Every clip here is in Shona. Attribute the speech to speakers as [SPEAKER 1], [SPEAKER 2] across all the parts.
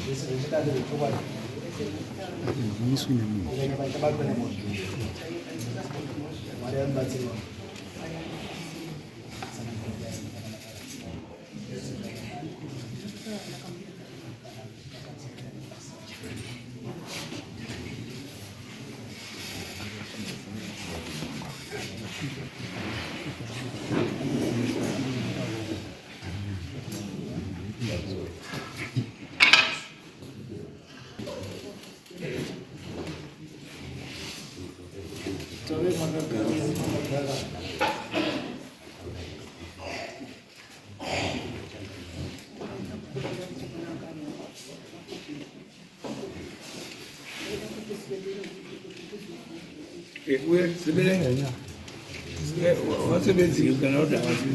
[SPEAKER 1] Zvese zvichida ndezvechokwadi.
[SPEAKER 2] Hazvimiswi nemunhu.
[SPEAKER 1] Ukanyama ichabatwa nemhosva. Mwari anobatsiri wangu. Tave makagara makagara.
[SPEAKER 3] Wasebenzile kana kuti hawasi.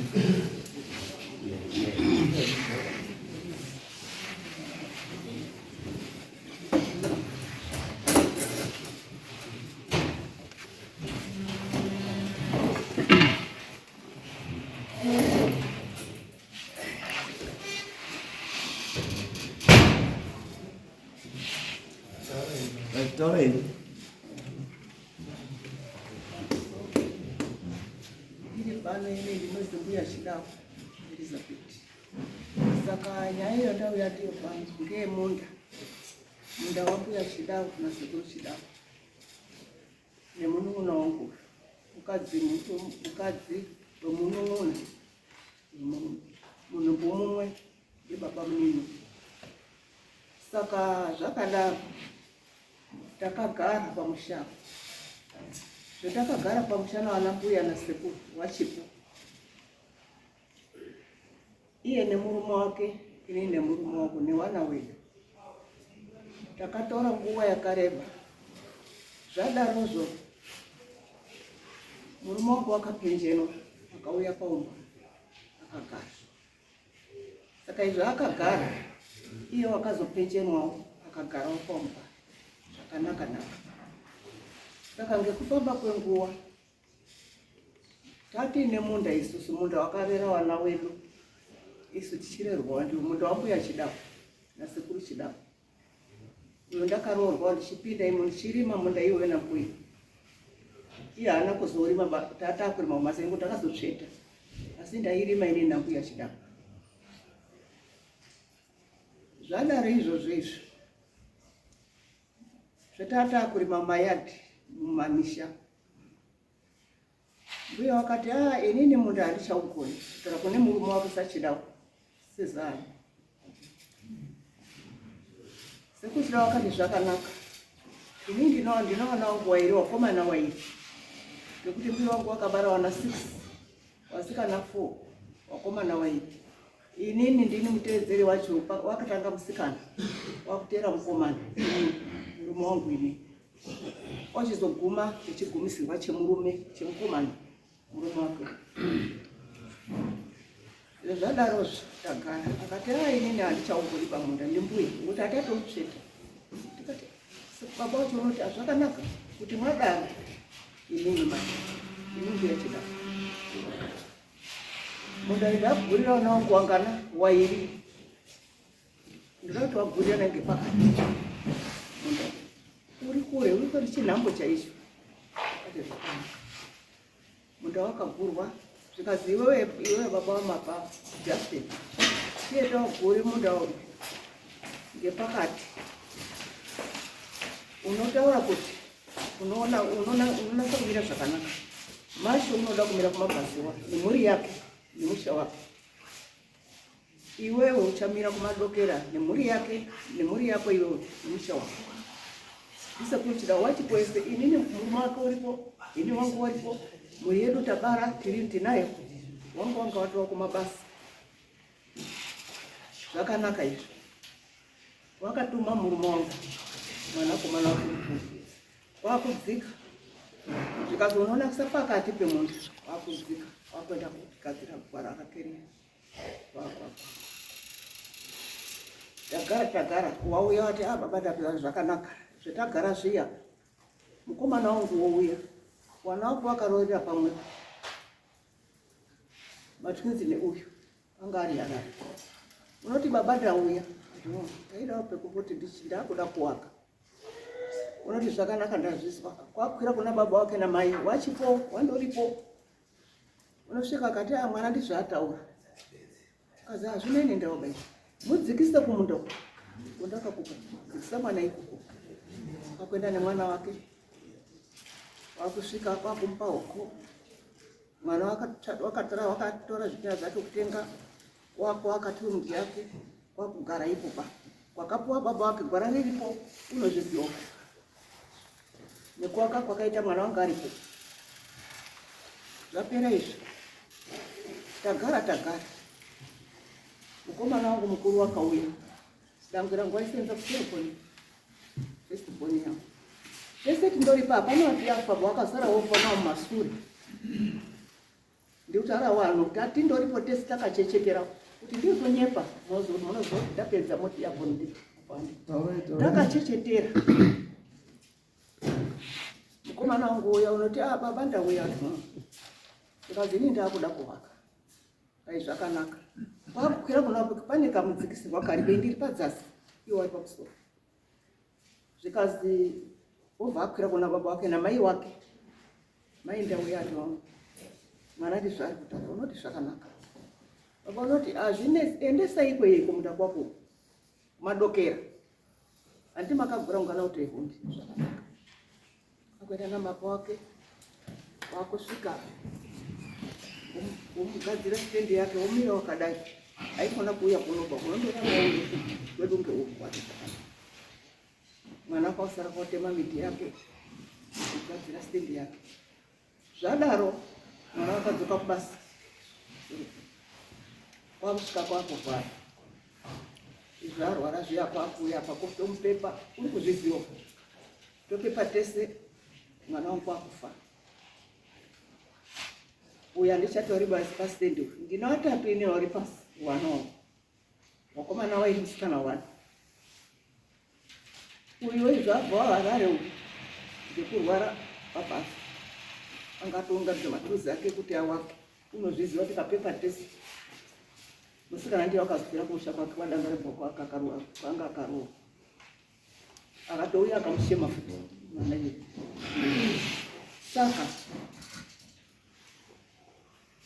[SPEAKER 2] Taura ini.
[SPEAKER 4] Ndiri pano ini ndinonzi mbuya Chidawo Elizabeth. Saka nyaya iyo ndauya ndiyo pano ngeyemunda. Munda wambuya Chidawo nasekuru Chidawo nemunun'una wangu mukadzi mukadzi wemunun'una munhu mumwe ndibaba munini. Saka zvakadaro takagara pamusha apa. Zvatakagara pamusha navana mbuya nasekuru wachipo iye nemurume wake ini nemurume wangu newana wedu takatora nguva yakareba zvadarozvo murume wangu wakapenjenwa akauya paumba akagara saka izvo akagara iye wakazopenjenwawo akagarawo paumba zvakanaka naka saka ngekufamba kwenguva Tatiine munda isusu, munda wakarera wana wedu isu tichirerwawo ndiwo munda wambuya Chidapo nasekuru Chidapo. Uyo ndakaroorwa ndichipinda imo ndichirima munda iwoyo nambuya. Iye haana kuzorima tatakurima mumasengo takazotsveta asi ndairima ini nambuya Chidapo. Zvadaro izvozvo izvi zvatatakurima mumayadhi mumamisha Mbuya wakati ah, inini munda handichaugoni kutaura kune murume wako sachidawo sezani. Sekuchida wakati zvakanaka. Ini ndino ndinoona wangu wairi wakomana wairi. Nekuti mbuya wangu wakabara wana 6 wasikana 4 wakomana wairi. Inini ndini muteedzeri wacho wakatanga musikana wakuteera mukomana murume wangu ini. Ochizoguma chechigumisirwa chemurume chemukomana murume wake. Izvo zvadarozvo tagara akati a inini handichauguri pamunda ndimbuye ngokuti hatatotsveta. Tikati baba wacho unoti azvakanaka kuti mwadaro inini mai ini mbuya chidaro. Munda ndagurira vana wangu wangana wairi Ndinoti wagurira nange pakati. Munda uri kure uri kuri chinhambo chaicho. Ati zvakanaka. Munda wakagurwa zvikazi iwewe iwewe baba wamapa Justin. Iye tawagure munda uyu ngepakati. Unotaura kuti unoona unoona unonasa kumira zvakanaka. Masho unoda kumira kumabvazuva nemhuri yake nemusha wake. Iwewe uchamira kumadokera nemhuri yake nemhuri yako iwewe nemusha wako. Ndisekuchida wachikwese inini murume wake uripo ini wangu waripo mhuri yedu tabara tiri tinayo wangu wanga watova kumabasa zvakanaka izvi wakatuma murume wangu mwanakomana wake mukuru kwakudzika zvikazi unoona kusa pakati pemunhu kwakudzika kwakuenda kugadzira gwara rake riya tagara tagara wauya wati a ah, baba ndapedza zvakanaka zvetagara zviya mukomana wangu wouya wana wangu wakaroorera pamwepo matwinzi neuyu anga ari harare unoti baba ndauya ndaida Ndinodawo pekumboti ndakuda kuwaka. Unoti zvakanaka ndazvizwa. Kwakwira kuna baba wake namai wachipo wandoripo. Unosvika akati ah mwana ndizvo ataura. Kazi hazvina ine ndaoga izvi. Mudzikise kumunda uko. Kundakakupa. Dzikisa mwana ikoko. Kwakuenda nemwana wake. Wakusvika kwakumupa hoko. Mwana wakatora wakatora zvitina zvake kutenga wako akati yake kwakugara ipo pa kwakapuwa baba wake gwara riripo unozviziva nekuwaka kwakaita mwana wangu aripo zvapera izvi tagara tagara mukomana wangu mukuru wakauya dangwe rangu waisenza kutelefoni first born yangu tese tindoripa hapana wati yafa wakazara wofa nawo mumasure ndikuti arawanhu tatindoripo tese takachechekera kuti ndiri kunyepa munozoti ndapedza moti yabhondi takachechetera mukomana wangu uya unoti ah baba ndauya ndikazi ini ndakuda kuvaka dai zvakanaka kwakukwira kuna pane kamudzikisirwa karipo indiri padzasi iwo ari pamusoro zvikazi wobva akwira kuna baba wake namai wake mai ndauya ati wangu mwana ati zvaari kutaura unoti zvakanaka baba unoti azvinesi endesai kwei kumunda kwako madokera Hanti makagura ungana kuti hundi zvakanaka. Akuenda namako wake wakusvika womugadzira stendi yake womira wakadai haikona kuuya kunoba unondoona kwedu ngeuku wati zvakanaka. Mwana kwasara kotema miti yake kugadzira stendi yake. Zvadaro mwana wakadzoka kubasa kwakusvika kwakuvhara izvo arwara zviya kwakuuya apa kotomupepa uri kuzviziva topepa tese mwana wangu kwakufa uyu handichatori basi pasitendi uyu ndine watatu ine wari pasi wana wangu wakomana wairi musikana wani Uyu wezvabva waHarare uyu ngekurwara pabasa angatounganidza maturuzi ake kuti awake unozviziva tikapepa tese musikana ndiye wakazofira kumusha kwake kwadanga rebva kwanga akarowa akatouya akamushema futi mwana iye saka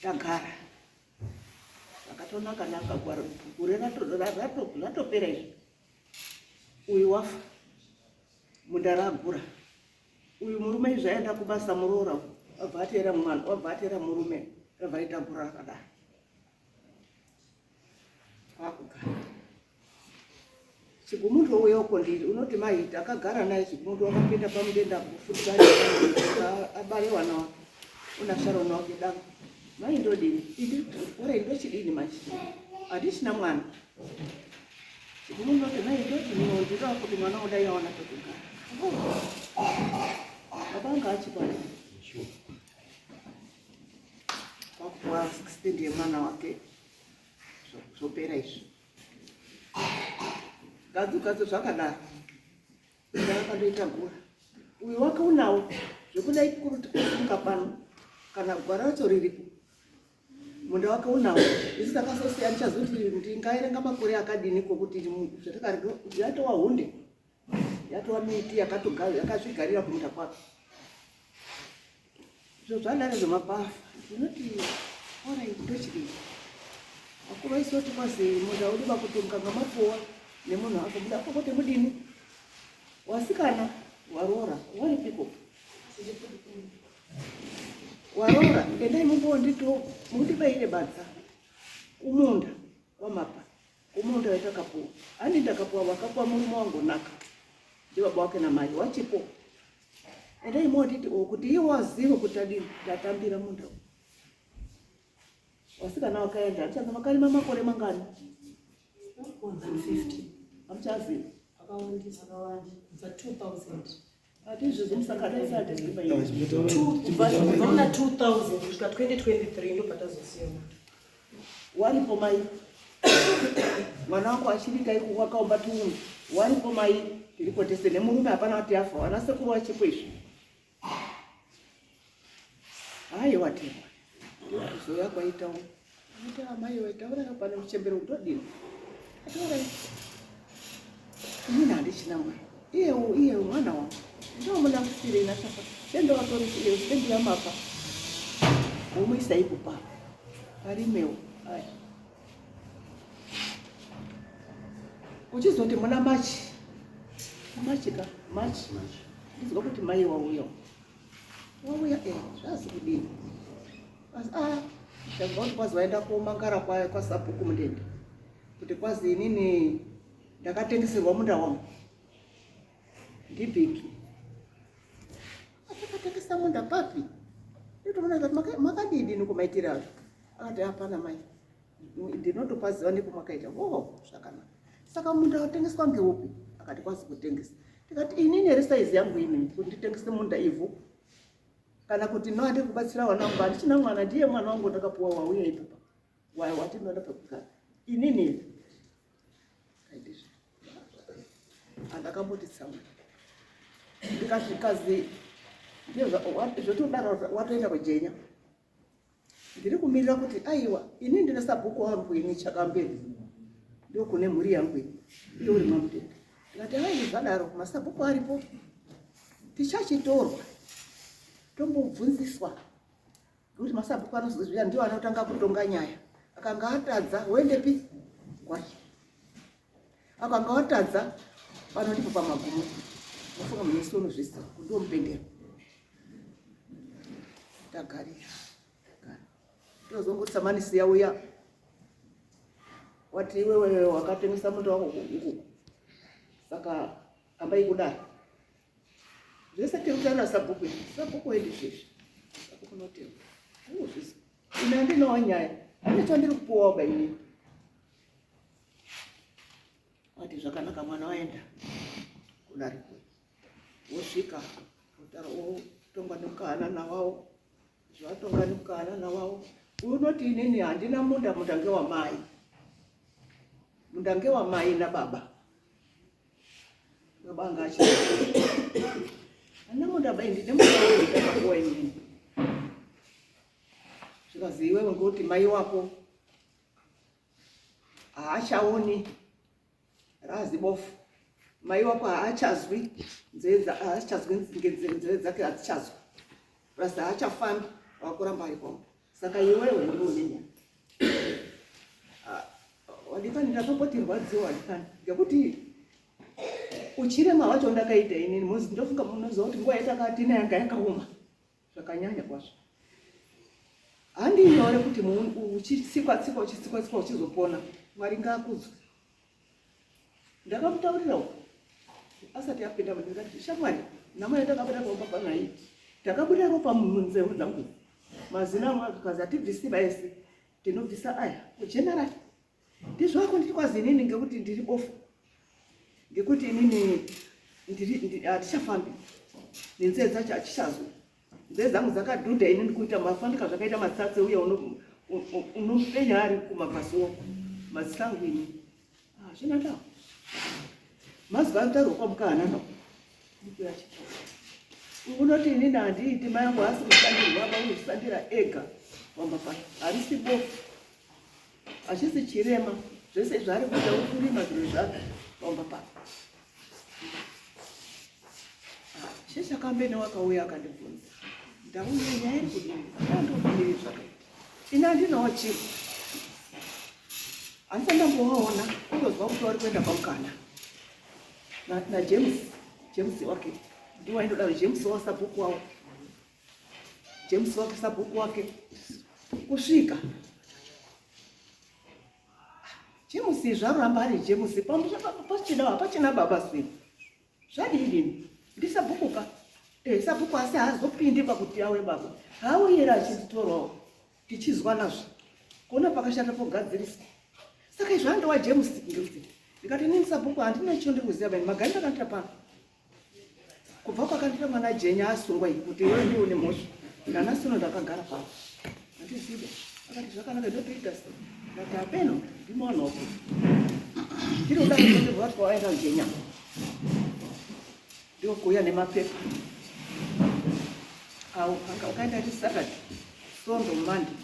[SPEAKER 4] tagara zvakatonaka naka gore ratopera izvi uyu wafa munda ragura uyu murume izvi aenda kubasa muroora wabva ateera mwana wabva ateera murume rabva raita gura rakadaro kwakugara chigumuntu ouya uko ndiri unoti mai takagara naye chigumuntu wakapinda pamudenda kufutika abare wana wake una sharona wake dango mai ndodini ora ndochidini manje handichina mwana Munoti mai ndoti ndinoda kuti mwana udai awana pekugara. Baba anga achipana. Kwakupuwa 16 yemwana wake zvopera izvi. Gadzu gadzu zvakadaro. Ndakandoita gura. Uyu wake unawo zvekudai kuruti kufunga pano kana gwara racho riripo. Munda wake unawo. Isu takasosiya ndichazoti ndingaerenga makore akadini kokuti yatova hunde. Yatova miti yakazvigarira kumunda kwake. Izvo zvadaro zvemapafa. Ndinoti orai ndochidii. Vakuru vaisoti kwazi munda unoda kuti mukanga mapuwa nemunhu akabuda pokote mudini. Wasikana waroora waripiko? Waroora endai mumbondito mundibaire badza kumunda kwamapa kumunda watakapuwa ani ndakapuwa wakapuwa murume wangu naka ndibaba wake namai wachipo endai monditi o kuti iye wazive kuti adini ndatambira munda wasikana wakaenda handichazi makarima makore mangani
[SPEAKER 3] 150
[SPEAKER 4] hamuchazivi
[SPEAKER 3] akawandisa kubva 2000
[SPEAKER 4] hatizvizi musakadaisa hatiziva
[SPEAKER 3] kubva muna 2000 kusvika 2023 ndopatazosiya
[SPEAKER 4] waripo mai mwana wangu achiri kaiko wakaumba tuundu waripo mai tiripo tese nemurume hapana kuti afa wana sekuru wachipo izvi haiwa temwa ndikuzouya kwaitawo ita amai waitaura pane muchembero ndodini ataurai Inini handichina mwana. Iyewo iyewo mwana wangu. Ndomunamisirei nachafa. Sendowatorisire stendi yamapa. Womuisa ipo pa. Parimewo. Aya. Uchizoti muna Machi. Machi ka? Machi. Ndizwa kuti mai wauya. Wauya eh zvazi kudini? Asi ah ndabva kuti kwazi vaenda komangara kwa kwasabhuku mundende. Kuti kwazi inini ndakatengeserwa munda wangu. Ndibhiki. Akatengesa munda papi? Nditoona kuti makadidi nikumaitira azvo. Akati hapana mai. Ndinotopaziva nekumakaita. Oh, zvakanaka. Saka munda watengeswa ngeupi? Akati kwazi kutengesa. Ndikati inini here saizi yangu inini kuti nditengese munda ivhu. Kana kuti no handiri kubatsira vana vangu handichina mwana ndiye mwana wangu ndakapuwa wauya ipopa. Watinoda pekugara. Inini aitizve. Andakamboti tsamwa. Ndikati kazi zvotodaro watoenda kujenya. Ndiri kumirira kuti aiwa ini ndine sabhuku wangu ini chakamberi. Ndokune mhuri yangu ini. Iye uri mamutende. Ndikati hai zvadaro masabhuku aripo. Tichachitorwa. Tombobvunziswa. Ngekuti masabhuku anozozviya ndiwo anotanga kutonga nyaya. Akanga atadza woendepi? Kwake. Akanga watadza pano ndipo pamagumo. Mufunga munhu unozvisa ndiwo mupendero. Tagarira. Tagara. Tozongoti samanisi yauya. Wati iwewe wakatengesa munda wako uku. Saka ambai kudai. Zvese tiri kutaura sabhuku izvi. Sabhuku wedu izvezvi. Sabhuku unotemba. Unozvisa. Ini handinawo nyaya. Handina chandiri kupuwawo ba inini. Wati zvakanaka mwana waenda kudare kuya. Wosvika wotongwa nemukahanana wawo. Zvatonga nemukahanana wawo. Unoti inini handina munda, munda ngewamai. Munda ngewamai nababa. Baba anga achiri. Handina munda bai ndine munda wangu ndakapuwa inini. Zvikazi iwewe ngekuti mai wako haachaoni razi bofu. Mai wako haachazwi nzeve haachazwi nzeve dzake hadzichazwi. Plus haachafambi wakuramba ari kwamba. Saka iwewe ndiwe une nyaya. Wadikani ndakamboti rwadziwa wadikani ngekuti uchirema wacho ndakaita inini muzi ndofunga munoziva kuti nguva yatakatina yanga yakaoma zvakanyanya kwazvo. Handi nyore kuti uchitsikwa tsikwa uchitsikwa tsikwa uchizopona. Mwari ngaakudzwe. Ndakamutaurira uko asati apinda ndikati shamwari nhamo yatakabuda pamba pano haiti. Takabuda ropa munzeve dzangu. Mazino amwe akakazi hatibvisi baisi tinobvisa aya kugeneral. Ndizvo ako ndiri kwazi inini ngekuti ndiri bofu. Ngekuti inini ndiri hatichafambi. Nenzeve dzacho hachichazwi. Nzeve dzangu dzakadhudha inini kuita mafambika zvakaita matsatse uye unopenya ari kumabvasuwo. Maziso angu ini. Hazvina ndawo. Mazuva anotaurwa kwamukahanana. Ndikuya chitaura. Unoti inini handiiti mai angu haasi kushandirwa aba unozvishandira ega pamba pake. Harisi bofu. Hachisi chirema. Zvese zvaari kuita uri kurima zviro zvake pamba pake. Chechakambene wakauya akandibvunza. Ndauya nyaya iri kudini? Ndandodini zvakaita. Ini handinawo chiro. Handisati ndambovaona kutozwa kuti vari kuenda pamukana. Na James, James wake. Ndiwo aindodaro James wasabhuku wawo. James wake sabhuku wake. Kusvika. James zvaramba ari James pamusha pachina hapachina baba sei. Zvadini? Ndisabhuku ka. Eh, sabhuku asi haazopindi pakuti awe baba. Haauyi achinditorawo. Tichizwa nazvo. Kuona pakashata pogadziriswa. Saka izvo andowa James ngekuti ndikati inini sabhuku handina chicho ndiri kuziva bani magari ndakandira pano. Kubva kwakandira mwana Jenya asungwa iyi kuti iwe ndiwe une mhosva. Nanhasi uno ndakagara pano. Handizive. Akati zvakanaka ndotoita sei. Ndati apeno ndimwana wako. Ndiri kuda kuti wati waenda Jenya. Ndokuuya nemapepa. Au ukaenda ti Saturday, Sunday, Monday,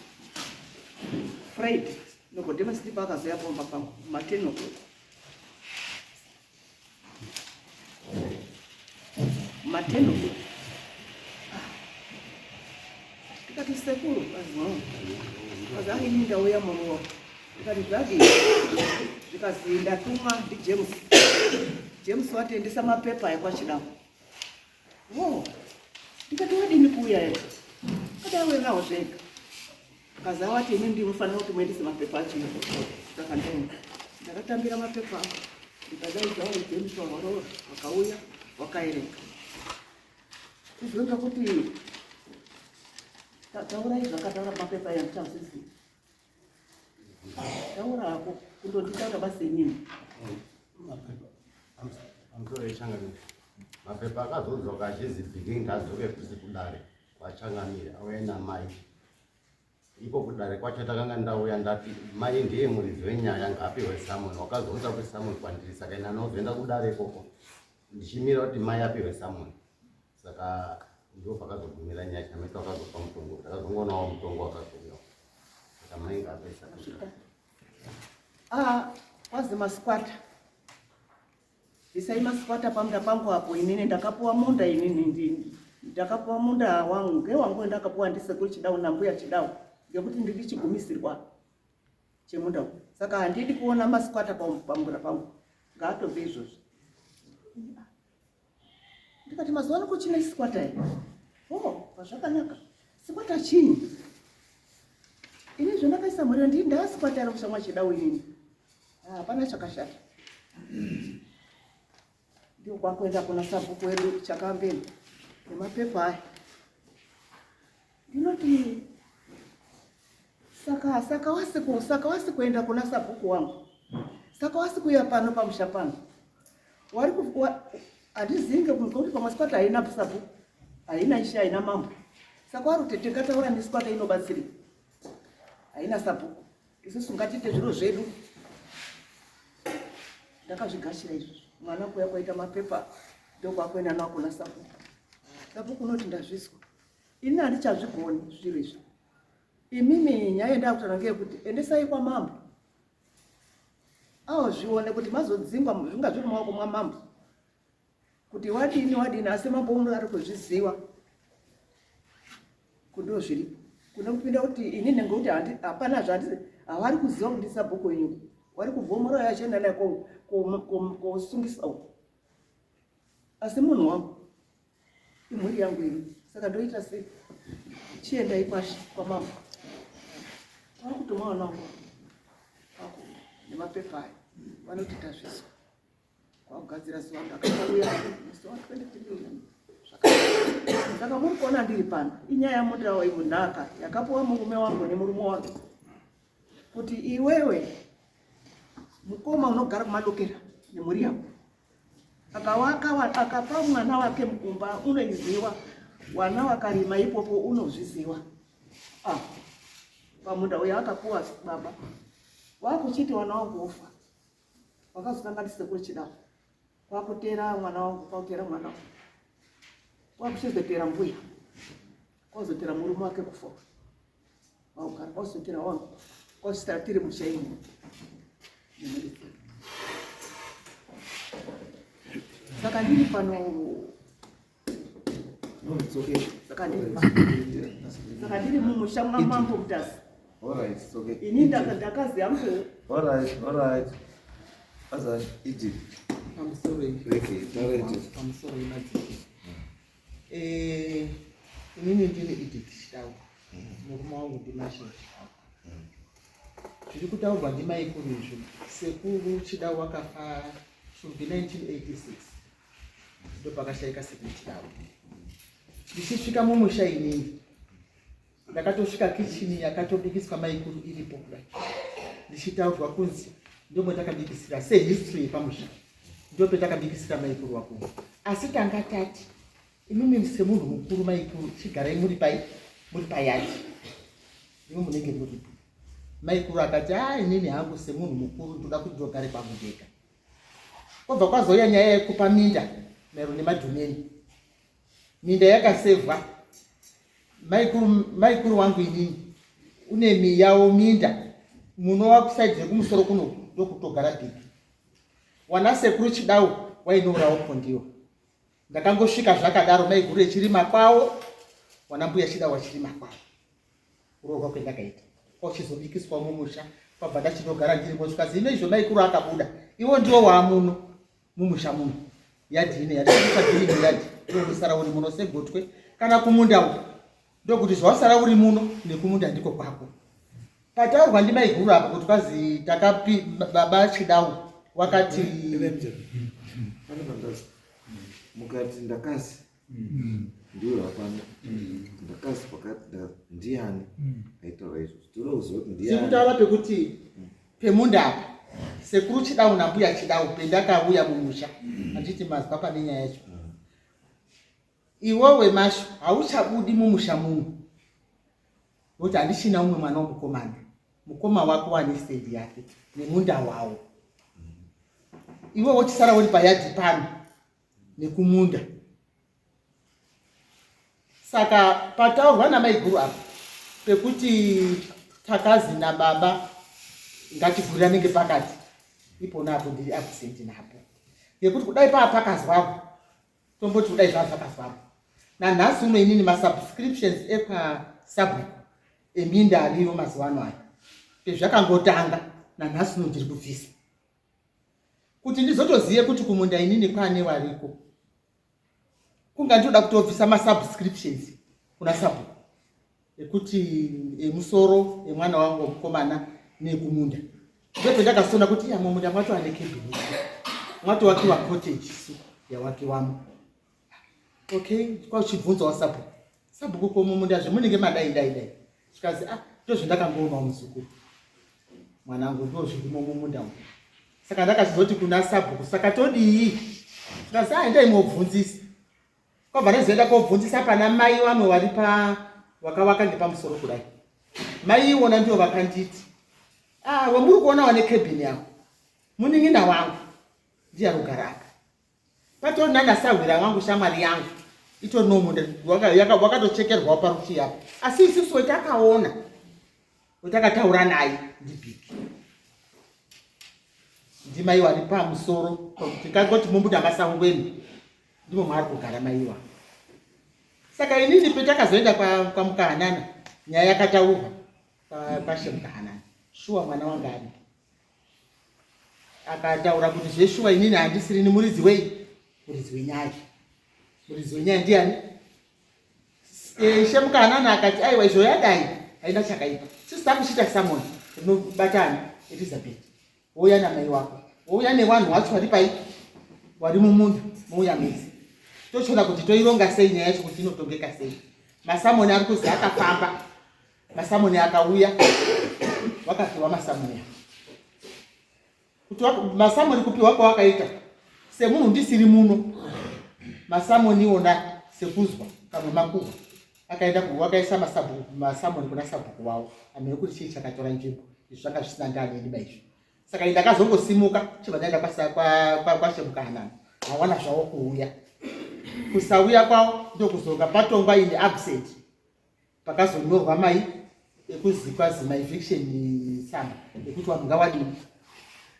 [SPEAKER 4] Friday. Nicodemus ndipo akazouya pamba pangu ma 10 o'clock. Matendo. Ah. Ndikati sekuru azii ini ndauya muruwa. Ndikati zvadii? Zvikazi ndatumwa ndiJames. James watiendesa mapepa ekwaChidawo. Wo, ndikati wadini kuuya ega? Kadai auya nawo zvega. Kazi awati ini ndinofanira kuti muendese mapepa acho. Saka ndaenda. Ndakatambira mapepa avo. Ndikadaidza avo James waroora wakauya wakaerenga. Kuzonza kuti taurai zvakataura mapepa aya ndichazviziva. Taura hako kundonditaura basi inini.
[SPEAKER 5] Mapepa akazodzoka achizi bhikingi ngadzoke kusi kudare kwachangamire auye namai. Iko kudare kwacho takanga ndauya ndati mai ndiye muridzi wenyaya ngaapiwe samoni. Wakazounza kuti samoni kwandiri saka ini anozoenda kudare ikoko ndichimira kuti mai apiwe samoni. Saka ndipo pakazogumira nyaya chamaita wakazopa mutongo takazongoonawo mutongo wakazouya. Saka mai ngaapiwe samoni.
[SPEAKER 4] Ah, kwazi masquatter. Bvisai masquatter pamunda pangu apo inini ndakapuwa munda inini ndini ndakapuwa munda wangu ngewangu ndakapuwa ndisekuru Chidau nambuya Chidau ngekuti ndiri chigumisirwa chemunda uyu saka handidi kuona masquatter pamunda pangu ngaatobve izvozvi ndikati mazuva ano kuchine squatter here oh pazvakanaka squatter chinyi ini zvandakaisa mhuri ndii ndaasquatter kushamwa Chidau inini hapana chakashata ndiko kwakuenda kuna sabhuku wedu Chakambeni nemapepa aya ndinoti saka saka wasiku saka wasi kuenda kuna sabhuku wangu saka wasi kuuya pano pamusha pano wari handizivi ngekuti pamwe squatter haina sabhuku haina ishe haina mambo saka wari kuti tingataura nesquatter inobatsirei haina sabhuku isusu ngatiite zviro zvedu ndakazvigashira izvozvo mwana kuya kwaita mapepa ndokwakuenda nawo kuna sabhuku sabhuku unoti ndazvizwa ini handichazvigoni zviro izvi imimi nyaya yandakutaura ngeyekuti endesai kwamambo aozvione kuti mazodzingwa zvinga zviri mumaoko mwamambo kuti wadini wadini asi mambo uno ari kuzviziva kundo zviripo kune kupinda kuti inini ngekuti hapana zvandi havari kuziva kuti ndisabhuku wenyu wari kuvhomora yachienda naye kosungisa uko asi munhu wangu imhuri yangu ini saka ndoita sei chiendai kwashe kwamambo kwakutuma vana wangu nemapepa ayo vanoti tazviswa kwakugadzira zuva ndakauya musi wa 23 saka muri kuona ndiri pano inyaya yamunda munhaka yakapuwa murume wangu nemurume wake kuti iwewe mukoma unogara kumadokera nemhuri yako akawaka akapa mwana wake mukumba unoiziwa wana wakarima ipopo unozviziwa ah, pamunda uyo akapuwa baba wakuchiti wana wangu wofa wakazotanga ndisekuru Chidao kwakutera mwana wangu kwakutera mwana wangu kwakuchizotera mbuya kwazotera murume wake kufa wakugara kwazotera wangu kwazotera tiri musha imo saka ndiri pano saka ndiri mumusha mwamambo Mutasa. Ini ndakazi yangu.
[SPEAKER 1] Pamusoro imadziki. Inini ndini Edith Chidau, murume wangu ndiMashini Chidau. Zviri kutaurwa ndimaikuru izvo, sekuru Chidau wakafa should be 1986 ndopakashaika sekuru Chidau. Ndichisvika mumusha inini ndakatosvika kichini yakatobikiswa maikuru iripo kudai, ndichitaurwa kunzi ndomwetakabikisira sehistory yepamusha, ndopetakabikisira maikuru wakuru. Asi tanga tati imimi semunhu mukuru maikuru chigarai muri pai muri payadi ndimo munenge muripo. Maikuru akati a inini hangu semunhu mukuru ndoda kuti ndogare kwangu ndega. Kwabva kwazouya nyaya yekupa minda maererano nemadhumeni. Minda yakasevhwa maikuru, maikuru wangu inini une miyawo minda munova kusaidzi rekumusoro kuno ndokutogara bhiki. Wana sekuru Chidau wainourawo Kondiwa. Ndakangosvika zvakadaro maiguru echirima kwawo, wana mbuya Chida wachirima kwawo. Kuroorwa kwendakaita kwauchizobikiswa mumusha kwabva ndachinogara ndirimo zvikanzi ino izvo maikuru akabuda iwo ndiwo waamuno mumusha muno yadhi ino yadhi yadhi unosara uri muno segotwe kana kumunda uko ndokuti zvawasara uri muno nekumunda ndiko kwako pataurwa ndimaiguru apa kuti kwazi takapi baba Chidau wakati
[SPEAKER 6] mukati ndakazi ndiwe hapana ndakazi pakati ndiani aitaura izvo tinoda kuziva kuti ndiani
[SPEAKER 1] sikutaura pekuti pemunda apa sekuru Chidau nambuya Chidau pendakauya mumusha handiti mazwa pane nyaya yacho iwewe Mashu hauchabudi mumusha muno nokuti handichina umwe mwana womukomana mukoma wako wane stendi yake nemunda wawo iwe wochisara uri payadhi pano nekumunda saka pataurwa namaiguru apa pekuti takazi nababa ngatigurira nenge pakati ipona apo ndiri absent napo ngekuti kudai paa pakazwavo tomboti kudai zvaa zvakazwavo nanhasi uno inini masubscriptions ekwasabhuku eminda ariyo mazuva ano aya pezvakangotanga nanhasi uno ndiri kubvisa kuti ndizotozive kuti kumunda inini kwane wariko kunga ndinoda kutobvisa masubscriptions kuna sabhuku ekuti emusoro emwana wangu wemukomana nekumunda ndopendakasona kuti iya mumunda mwacho ane kebhini mwatowakiwa cottage su yawakiwamo okay kwauchibvunzawo sabhuku sabhuku ko mumunda zvemunenge madai dai dai zvikazi ah ndozvendakangoonawo muzukuru mwanangu ndo zvirimo mumunda umu saka ndakazoti kuna sabhuku saka todii zvikazi ah endai mobvunzisa kwabva ndazoenda kobvunzisa pana mai vamwe vari pa vakavaka ngepamusoro kudai mai iwona ndivo vakanditi ah wamuri kuona wane cabin yavo munin'ina wangu ndiye arikugara apa patori nanasahwira wangu shamwari yangu itori nomunda wakatochekerwawo parutii apa asi isusu wetakaona wetakataura naye ndibhiki ndimai wari pamusoro tikangoti mumbuda masangweni ndimo maari kugara maiwa saka inini petakazoenda kwamukahanana nyaya yakataurwa kwashe mukahanana shuwa mwana wanga aripo akataura kuti zveshuwa inini handisirini muridzi wei muridzi wenyaya muridzi wenyaya ndiani e, shemukahanana akati aiwa izvo yadai haina chakaipa sisi takuchiita samoni rinobatana Elizabeth wouya namai wako wouya newanhu wacho wari pai wari mumunda mouya mese tochiona kuti toironga sei nyaya yacho kuti inotongeka sei masamoni ari kuzi akafamba masamoni akauya wakapiwa masamoni kuti masamoni kupiwa kwawakaita semunhu ndisiri muno masamoni iwona sekuzwa kamwe makuhwa akaenda wakaisa masamoni kuna sabhuku wavo amene kuti chii chakatora nzvimbo izvi zvanga zvisina ndaneni baizvi saka ndakazongosimuka chibva ndaenda kwashemukahanana hawana zvavo kuuya kusauya kwavo ndokuzoka patongwa in absent pakazonyorwa mai ekuzikwa zima eviction tsamba ekuti vanhu ngawadini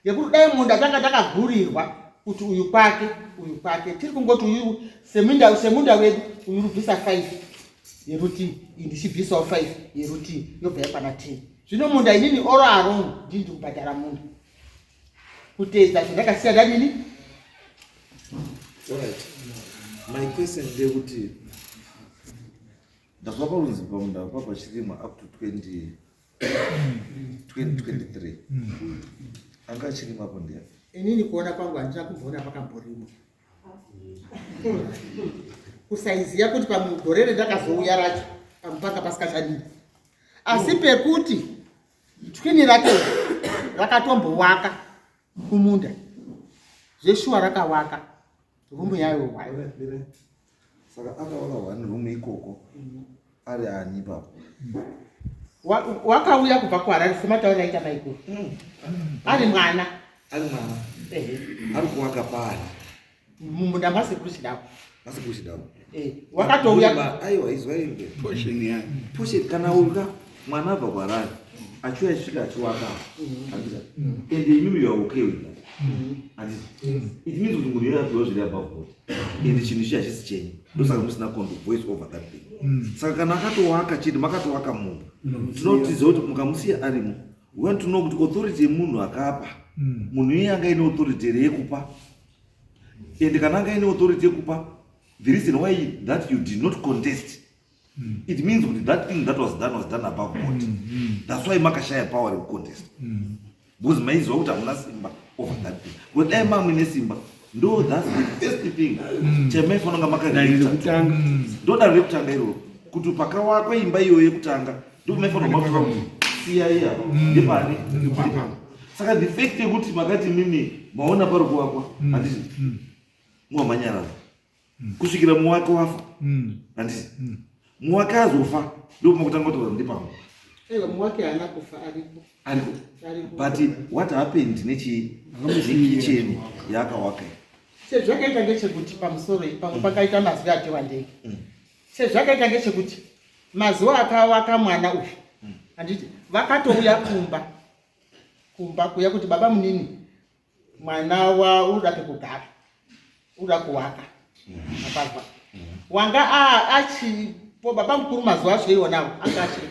[SPEAKER 1] ngekuti dai munda tanga takagurirwa kuti uyu kwake uyu kwake tiri kungoti uyu semunda semunda wedu uyu rubvisa 5 yerutii iyi ndichibvisawo 5 yerutii yobva yakwana 10 zvino munda inini oro arong ndini ndikubhadhara munda kuteedza zvandakasiya ndadini.
[SPEAKER 6] Alright. My question ndeyekuti ndazwa parunzi pamunda pa pachirimwa up to 20 2023 anga achirimwapo ndiani?
[SPEAKER 1] Inini kuona kwangu handina kumboona pakamborimwa kusaiziya kuti pamugore rendakazouya racho pamupanga pasikachadii asi pekuti twini rake rakatombowaka kumunda zveshuwa rakawaka rumu yayo hwayo
[SPEAKER 6] saka akawaka one room ikoko ari ani ipapo
[SPEAKER 1] wakauya kubva kuHarare sematauri aita maikuru ari mwana
[SPEAKER 6] ari mwana ari kuwaka paari
[SPEAKER 1] mumunda masekuru Chidavo
[SPEAKER 6] masekuru Chidavo
[SPEAKER 1] eh, wakatouya
[SPEAKER 6] aiwa izwa imbe
[SPEAKER 2] portion yake
[SPEAKER 6] portion kana uka mwana abva kuHarare achiuya achisvika achiwaka ende imimi you are okay with that Handiti it means kuti munhu iye apiwa zviri above board and chinhu ichi hachisi chenyu, ndosaka musina control voice over that thing. Saka kana akatowaka chete, makatowaka munhu, tinotiziva kuti mukamusiya arimo, we want to know kuti authority yemunhu akapa munhu iye anga ine authority here yekupa, and kana anga ine authority yekupa, the reason why that you did not contest, it means kuti that thing that was done was done above board. That's why makashaya power yekucontest, because maiziva kuti hamuna simba over that thing, because dai mamuine simba, ndo that's the first thing chamaifanira kunga
[SPEAKER 2] Dare
[SPEAKER 6] makareacta.
[SPEAKER 2] rekutanga.
[SPEAKER 6] Ndo dare rekutanga iroro, kuti pakawakwa imba iyoyo yekutanga, ndo maifanira kumatora kuti siyai apa, ndepani, ndepapa. Saka the fact yekuti makati mimi maona pari kuvakwa, handiti muwamanyarara kusvikira muwake wafa, handiti muwake azofa, ndo makutanga kutaura ndepamwe.
[SPEAKER 1] Aiwa, muwake haana kufa, aripo.
[SPEAKER 6] Ariko.
[SPEAKER 1] Aripo.
[SPEAKER 6] But what happened nekicheni yaakawaka iyi?
[SPEAKER 1] Sezvakaita ngechekuti pamusoro iyi pamwe pakaita mazwi ati wandei. Sezvakaita ngechekuti mazuva akawaka mwana uyu, handiti vakatouya kumba kuya kuti, "Baba munini, mwana wa unoda pekugara, unoda kuwaka apazwa." Wanga achipo baba mukuru mazuva acho iwonawo anga achiri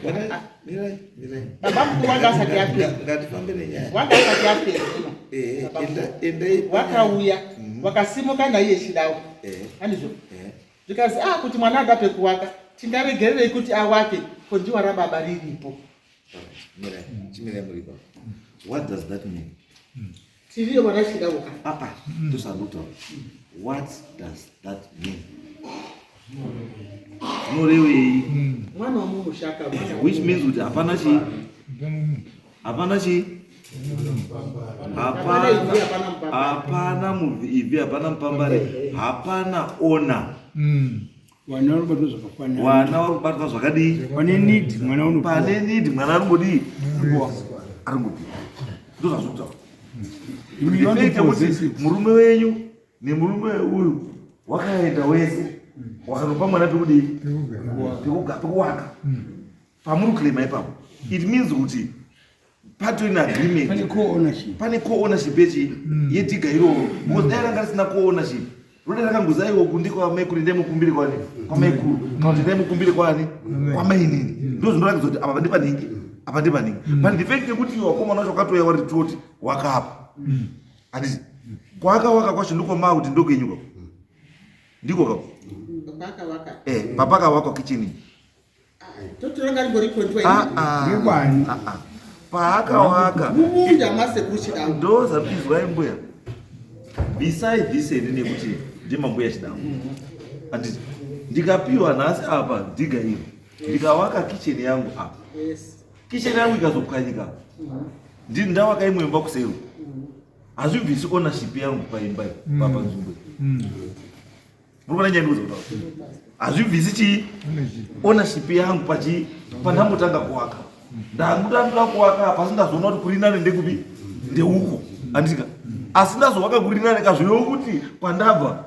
[SPEAKER 6] Mirai, mirai.
[SPEAKER 1] Baba mukuru wanga asati apera.
[SPEAKER 6] Ngatifambe nenyaya.
[SPEAKER 1] Wanga asati apera ino. Baba mukuru.
[SPEAKER 6] Endai.
[SPEAKER 1] Wakauya, wakasimuka naiye Chidawo, handizvo? Zvikazi a kuti mwana ada pekuwaka, tingaregererei kuti awake kondiwa rababa riripo?
[SPEAKER 6] Mirai, chimirai muri ipapo. What does that mean?
[SPEAKER 1] Tiriyo mwana Chidawo ka.
[SPEAKER 6] Ah ah, tosandotaura. What does that mean? Zvinorevei?
[SPEAKER 1] Mwana wamumushaka.
[SPEAKER 6] Which means kuti hapana chii, hapana chii,
[SPEAKER 1] Hapana ivhi, hapana mupambare.
[SPEAKER 6] Hapana ivhi, hapana mupambare, hapana ona.
[SPEAKER 2] Vana vanobatwa zvakafanana.
[SPEAKER 6] Vana vari kubatwa zvakadii?
[SPEAKER 2] Pane need, mwana unopiwa.
[SPEAKER 6] Pane need, mwana aringodii? Aringopiwa. Ndozvazvokutaura.
[SPEAKER 2] You want
[SPEAKER 6] The fact
[SPEAKER 2] to possess
[SPEAKER 6] yekuti
[SPEAKER 2] it.
[SPEAKER 6] murume wenyu nemurume uyu wakaenda wese wakanopa mwana pekudii, pekuwaka, pamuri kuclaima ipapo, it means kuti patori neagreement.
[SPEAKER 2] Pane co-ownership.
[SPEAKER 6] Pane co-ownership yechi yedhiga iroro, because dai ranga risina co-ownership, rode rakangozi, "Aiwa, kundi kwamaikuru, ndai mukumbire kwani kwamaikuru," kana kuti, "Ndai mukumbire kwani kwamainini." Ndo zvinoratidza kuti apa ndipanhingi, apa ndipanhingi. But the fact yekuti wakomana wacho wakatouya wari toti wakapa, handiti kwaakawaka kwacho ndikomaa kuti ndokenyuka, ndiko kako?
[SPEAKER 1] Pakawaka.
[SPEAKER 6] Papakawakwa kicheni.
[SPEAKER 1] Totoranga ringori kondiwa.
[SPEAKER 6] Ah, ah.
[SPEAKER 2] Ndekwani?
[SPEAKER 6] Ah, ah. Paakawaka.
[SPEAKER 1] Mumunda masekuru Chidawo.
[SPEAKER 6] Ndo zvapizwai mbuya, bvisai this ene nekuti ndimambuya Chidawo, handiti ndikapiwa nhasi apa dhiga iro, ndikawaka kicheni yangu apa, kicheni yangu ikazopwanyika, ndawaka imwe imba kusero, hazvibvisi ownership yangu paimba iyi, panzvimbo iyi. Muri kuona nyaya ndikuza kutaura? Hazvibvisi chii, ownership yangu pachi pandambotanga kuwaka. Ndangutangira kuwaka apa, asi ndazoona kuti kuri nane ndekupi, ndeuko, handika? Asi ndazowaka kuri nane kazvirevo kuti kwandabva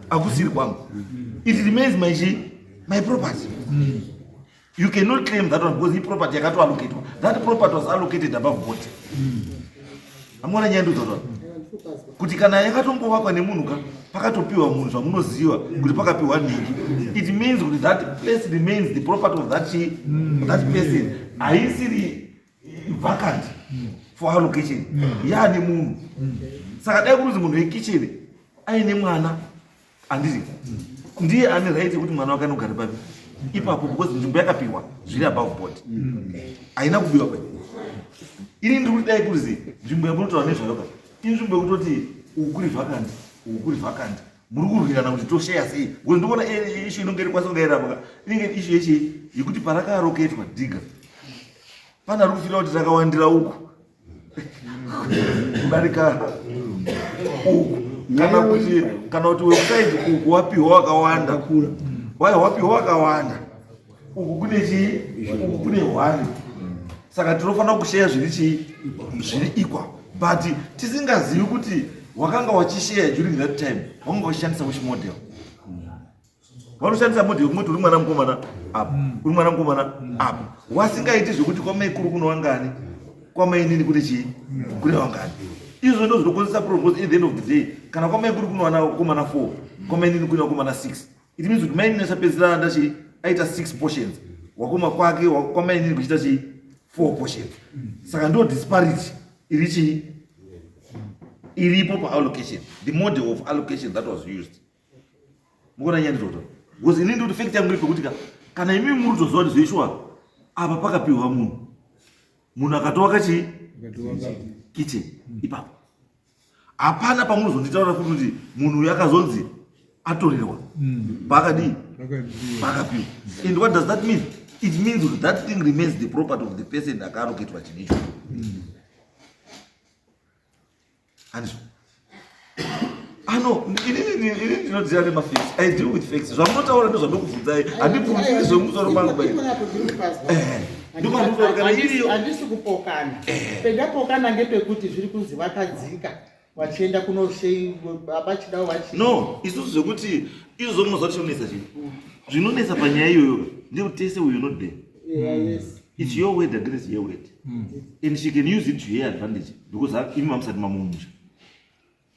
[SPEAKER 6] hakusiri kwangu. It remains my chi my property. You cannot claim that one because iproperty yakatoallocatwa. That property was allocated above board. Amuona nyaya ndikuza kuti kana yakatongowakwa nemunhu ka, pakatopiwa munhu zvamunoziva kuti pakapiwa nhingi, it means kuti that place remains the property of that person. Haisiri vacant for allocation, yaane munhu. Saka dai kuruzi munhu wekicheni aine mwana, handiti ndiye ane right yekuti mwana wake anogara papi ipapo, because nzvimbo yakapiwa zviri above board, haina kubiwa pai. Ini ndiri kuti dai kurizi nzvimbo yamunotaura nezvayo ka, inzvimbo yekutoti uku kuri vacant, uku kuri vacant, muri kurwirana kuti tosheya sei, because ndikuona issue inonge iri kwasonga irapa ka, inenge issue yechi yekuti parakaalocatwa dhiga, pana ari kufira kuti rakawandira uku kudarika uku, kana kuti website uku wapiwa wakawanda, wai wapiwa wakawanda, uku kune chii, uku kune hwani, saka tinofanira kusheya zviri chii, zviri equal. But tisingazivi kuti wakanga wachisheya during that time, wanga wachishandisa which model. Vanoshandisa model yekumoti uri mwana mukomana apa, uri mwana mukomana apa, wasingaiti zvekuti kwamaikuru kuno wangani, kwamainini kune chii, kune wangani. Izvo ndo zvinokonzesa problem because at the end of the day kana kwamai kuri kunowana vakomana 4, kwamainini kuine vakomana 6. It means kuti mainini achapedzisira ndachi aita 6 portions. Wakoma kwake kwamainini kuchiita chi 4 portions. Saka ndo disparity iri chii iripo paallocation, the model of allocation that was used. Mukuona nyaya ndizvozvo because ini ndikuti fact yangu iri pekuti ka kana imi muri kutoziva kuti zveishuwa apa pakapiwa munhu munhu akatowaka chii kitchen ipapo hapana pamunozonditaura futi kuti munhu uyu akazonzi atorerwa paakadii paakapiwa. And what does that mean? It means kuti that thing remains the property of the person akaallocatwa chinhu icho. Handizvo ano inini ndinodzira nemafacts. I deal with facts. Zvamunotaura ndozvandokubvunzai, handibvunziri zvemusoro pangu. Ndopandikutaura kana iriyo.
[SPEAKER 1] Handisi kupokana. Pendapokana ngepekuti zviri kunzi vakadzika vachienda kunoshei vachidawo vachi
[SPEAKER 6] No, isusu zvekuti izvo munoziva kuti chinonetsa chii, zvinonetsa panyaya iyoyo ndekuti tese we not there. It's your word against your word and she can use it to her advantage because imi mamusati mamumusha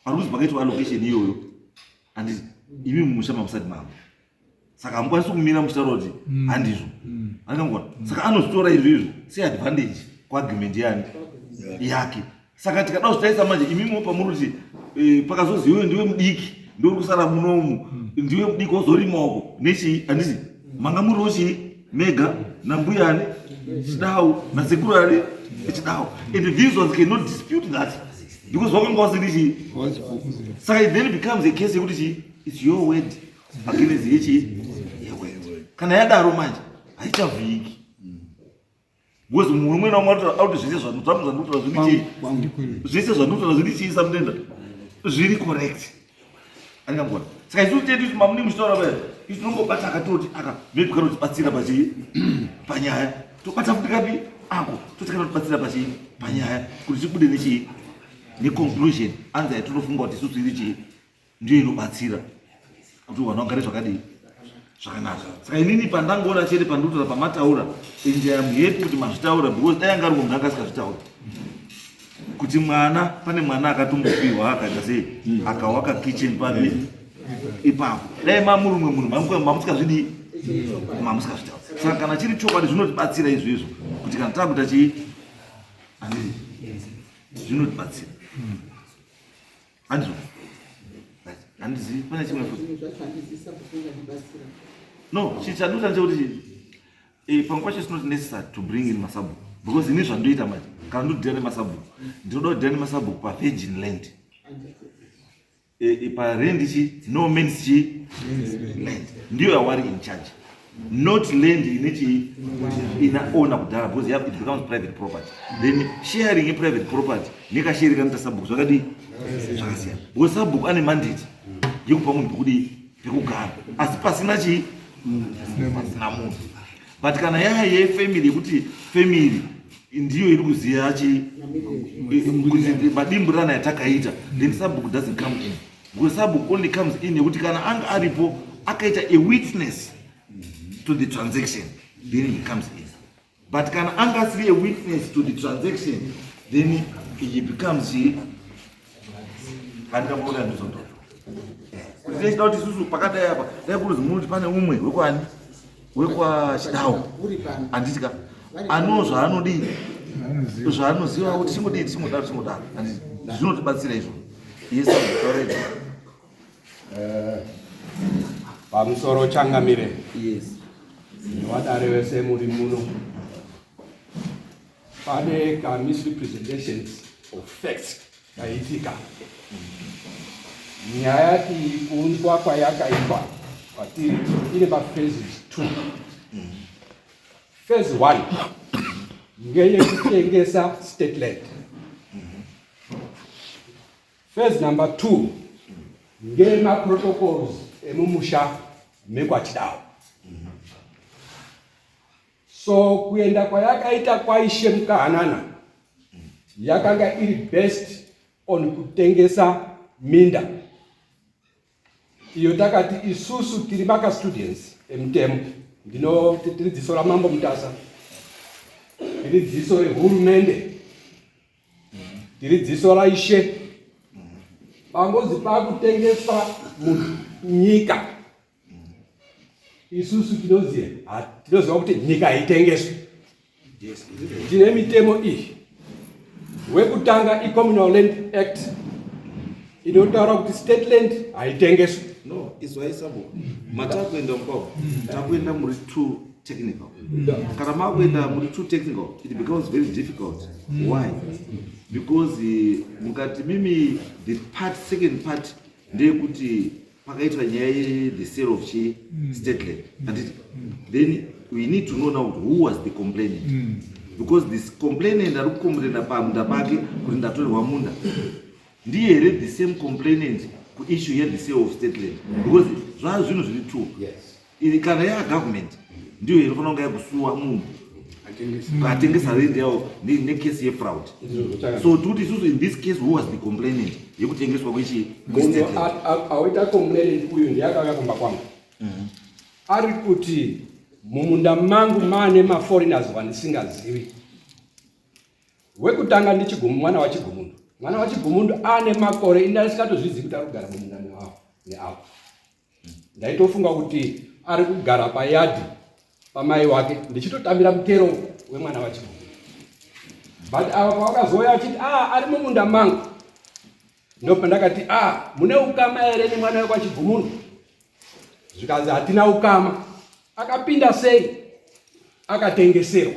[SPEAKER 6] ari kuzi pakaitwa allocation iyoyo, handiti? Imi mumusha mamusati mamo, saka hamukwanisi kumira muchitaura kuti handizvo, andikangona. Saka anozvitora izvo izvo seadvantage kuargument yani yake. Saka tikada kuzvitarisa manje, imimiwo pamuri kuti pakazozi iwewe ndiwe mudiki, ndiwe uri kusara munomu, ndiwe mudiki wozorimaoko nechii, handiti? Manga muriwo chii mega nambuyani Chidau nasekuru ari Chidau, and these ones cannot dispute that because vakanga vasiri chii. Saka it then becomes a case yekuti chii, it's your word against yechii, yeword. Kana yadaro manje haichavhiki because munhu umwe naumwe akuti zvese zvandinotaura zviri chii, zvese zvandinotaura zviri chii, samutenda zviri correct, andingangona. Saka isusu tedu kuti mamune muchitaura paya, isu tinongobata akatoti aka maybe kanotibatsira pachii panyaya, tobata futi kapi ako toti kanotibatsira pachii panyaya kuti tibude nechii, neconclusion anzi yatinofunga kuti isusu iri chii, ndiyo inobatsira kuti vanhu vagare zvakadii, zvakanaka. Saka inini pandangoona chete pandinotaura pamataura, and I am happy kuti mazvitaura because dai anga ari munhu anga asikazvitaura kuti mwana, pane mwana akatombopiwa akaita sei, akawaka kitchen papi ipapo, dai mamurumwe munhu mamusikazvidii, mamusikazvitaura. Saka kana chiri chokwadi zvinotibatsira izvo izvo kuti kana takuita chii, handiti zvinotibatsira, handizvo? Handizivi pane chimwe futi.
[SPEAKER 1] Zvimwe zvacho handizisa kusingandibatsira.
[SPEAKER 6] No, chandoita ndechekuti pamwe pacho it's not necessary to bring in masabhuku because ini zvandoita manje kana ndodhira nemasabhuku, ndinoda kudhira nemasabhuku pavirgin land, parend chi no means chi land ndiyo yawari in charge, not land ine chi ina owner kudhara because it becomes private property. Then sharing yeprivate property nekashare kanoita sabhuku zvakadii, zvakasiyana because sabhuku ane mandate yekupa munhu pekudii, pekugara, asi pasina chii, pasina munhu. But kana yaya yefamily, yekuti family ndiyo iri kuziva chi kuti madimburana yatakaita, then sabhuku doesn't come in because sabhuku only comes in yekuti kana anga aripo akaita a witness to the transaction, then he comes in. But kana anga asiri a witness to the transaction, then he becomes chi handingamboona ndizvondo kuti tichida kuti isusu pakadai apa dai kuruzi munoti pane umwe wekwani, wekwaChidau,
[SPEAKER 1] Uri pano.
[SPEAKER 6] Handiti ka ano zvaanodii, zvaanoziva kuti chingodii, tichingodaro, tichingodaro, handiti zvinotibatsira izvo? Yes, tauredi.
[SPEAKER 5] Pamusoro changamire.
[SPEAKER 6] Yes.
[SPEAKER 5] Nevadare vese muri muno, pane ka misrepresentations of facts kaitika. Nyaya iyi kuunzwa kwayakaitwa kwatiri ine maphases two. Phase one ngeyekutengesa state land. Phase number two ngemaprotocols emumusha mekwaChidao. So kuenda kwayakaita kwaIshe Mukahanana yakanga iri based on kutengesa minda iyo. Takati isusu tiri macustodians emutemo, ndino tiri dziso raMambo Mutasa, tiri dziso rehurumende.
[SPEAKER 7] Tiri dziso raIshe. Pangozi pakutengeswa munyika. Isusu tinoziva tinoziva kuti nyika haitengeswi. Tine mitemo iyi. Wekutanga iCommunal Land Act inotaura kuti state land haitengeswi.
[SPEAKER 6] No, izwai sabo. Matakuenda mukwawo. Takuenda muri too technical. Kana makuenda muri too technical, it becomes very difficult. Why? Because mukati mimi the part second part ndeyekuti pakaitwa nyaya ye the sale of chi state land. Handiti? Then we need to know now who was the complainant. Because this complainant ari kucomplaina pamunda pake kuti ndatorerwa munda. Ndiye here the same complainant kuissue ye the sale of state land? Because zvaa zvinhu zviri two. Iri kana yaa government ndiyo inofanira kunge yakusuwa munhu atengesa land yawo nekesi yefraud. So tikuti isusu in this case who was the complainant yekutengeswa kwechi
[SPEAKER 7] Munhu aoita complainant uyu ndiye akauya kumba kwangu. Ari kuti mumunda mangu maane maforeigners vandisingazivi. Wekutanga ndiChigumu, mwana waChigumundu. Mwana waChigumundu ane makore ini ndisingatozvizivi kuti ari kugara mumunda neavo. Ndaitofunga kuti ari kugara payadhi pamai wake ndichitotambira mutero wemwana waChigumundu. But ava pavakazouya vachiti ah, ari mumunda mangu, ndopandakati ah, mune ukama here nemwana wekwaChigumundu? Zvikanzi hatina ukama. Akapinda sei? Akatengeserwa.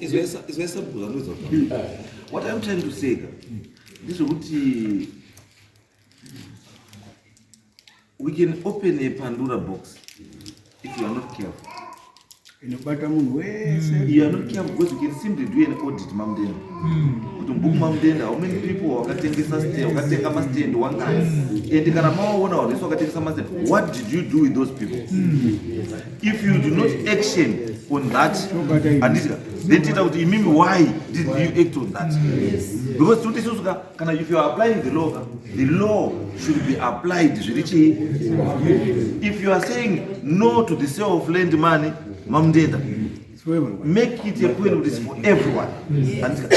[SPEAKER 6] Izwai sabhuku zvandoedza kutaura. What I'm trying to say ka ndezvekuti we can open a Pandora box if you are not careful.
[SPEAKER 2] Inobata munhu wese.
[SPEAKER 6] You are not careful because you can simply do an audit mamudenda. Kuti mubhuku mamudenda how many people wakatengesa stand, wakatenga mastand wangani. And kana mawaona vanhu vese wakatengesa mastand, what did you do with those people? If you do not action on that, handiti then tiita kuti imimi why did you act on that? Because toti isusu ka kana if you are applying the law, the law should be applied zviri chii? If you are saying no to the sale of land money, mamudenda, make it a point kuti it's for everyone. And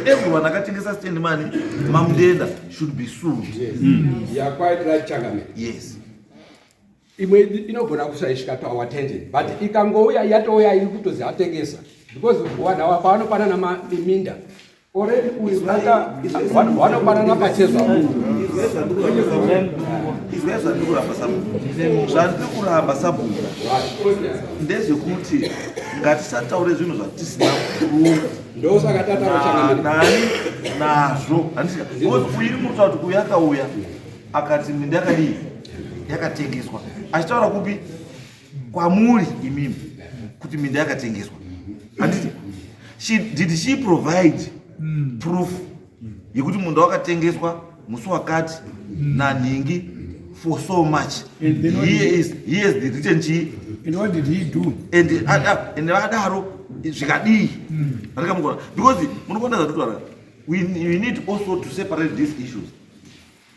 [SPEAKER 6] everyone akatengesa stand money, mamudenda should be sued.
[SPEAKER 7] You are quite right, Changamire.
[SPEAKER 6] Yes.
[SPEAKER 7] Imwe inogona kusaisvika to our attention, but ikangouya yatouya iri kutozi atengesa because vanhu ava pavanopanana minda already uyu vanopanana pachezva.
[SPEAKER 6] Izwai zvandiri kuramba sabhuku. Zvandiri kuramba sabhuku ndezvekuti ngatisataure zvinhu zvatisina proof.
[SPEAKER 7] Ndosaka tataura, Changamire.
[SPEAKER 6] Nani nazvo. Handiti because uyu muri kutaura kuti uyu akauya akati minda yakadii yakatengeswa, achitaura kupi kwamuri imimi kuti minda yakatengeswa, handiti? Did she provide proof yekuti munda wakatengeswa musi wakati nanhingi for so much?
[SPEAKER 2] And then what
[SPEAKER 6] Here is the written chii?
[SPEAKER 2] And what did he do?
[SPEAKER 6] And vadaro zvikadii arikamukona? Because munokuona zvatotaura, we need also to separate these issues.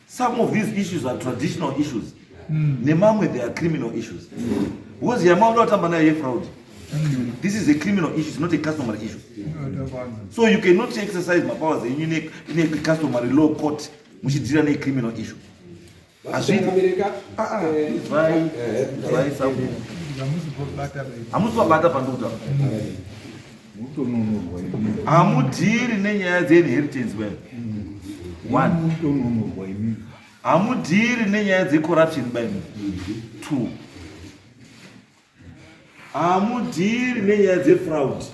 [SPEAKER 6] Some of these issues are traditional issues, nemamwe they are criminal issues, because yamaoda kutamba nayo yefraud, this is a criminal issue, it's not a customary issue. So you cannot exercise mapowers enyu ne customary law court muchideala necriminal issue. Hazviiti.
[SPEAKER 7] Changamire.
[SPEAKER 6] Ah, ah, izwai, izwai sabhuku, hamusi vabata pandikutaura. Hamudeali nenyaya dzeinheritance well one, hamudeali nenyaya dzecorruption by two, hamudeali nenyaya dzefraud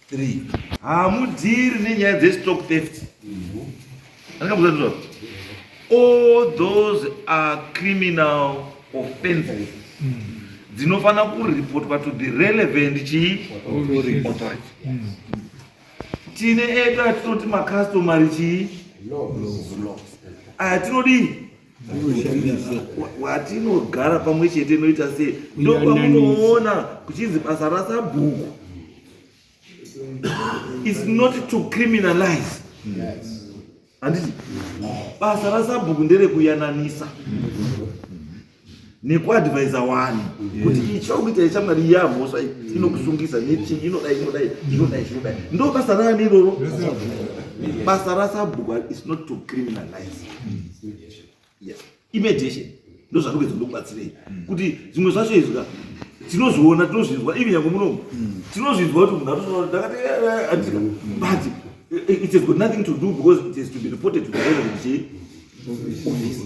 [SPEAKER 6] three, hamudeali nenyaya dzestock theft. Andikambuzandizva, all those are criminal offenses dzinofanira kuripotwa to the relevant chii authority. Tine edu atinoti macustomary chii laws, aya tinodii watinogara pamwe chete inoita sei, ndopamunoona kuchinzi basa rasabhuku is not to criminalize, handiti? Basa rasabhuku nderekuyananisa. Nekuadvisa vanhu kuti ichi chakuita ichamwari yamhosva inokusungisa nechii, inodai, inodai, inodai, inodai. Ndo basa raani iroro? Basa rasabhuku is not to criminalize. Yes, imediation ndo zvatikuedza ndokubatsirei kuti zvimwe zvacho izvi ka tinozviona, tinozvinzwa, even nyange munomu tinozvinzwa kuti munhu atosvika ndakati andika, but it has got nothing to do because it has to be reported to the relevant office.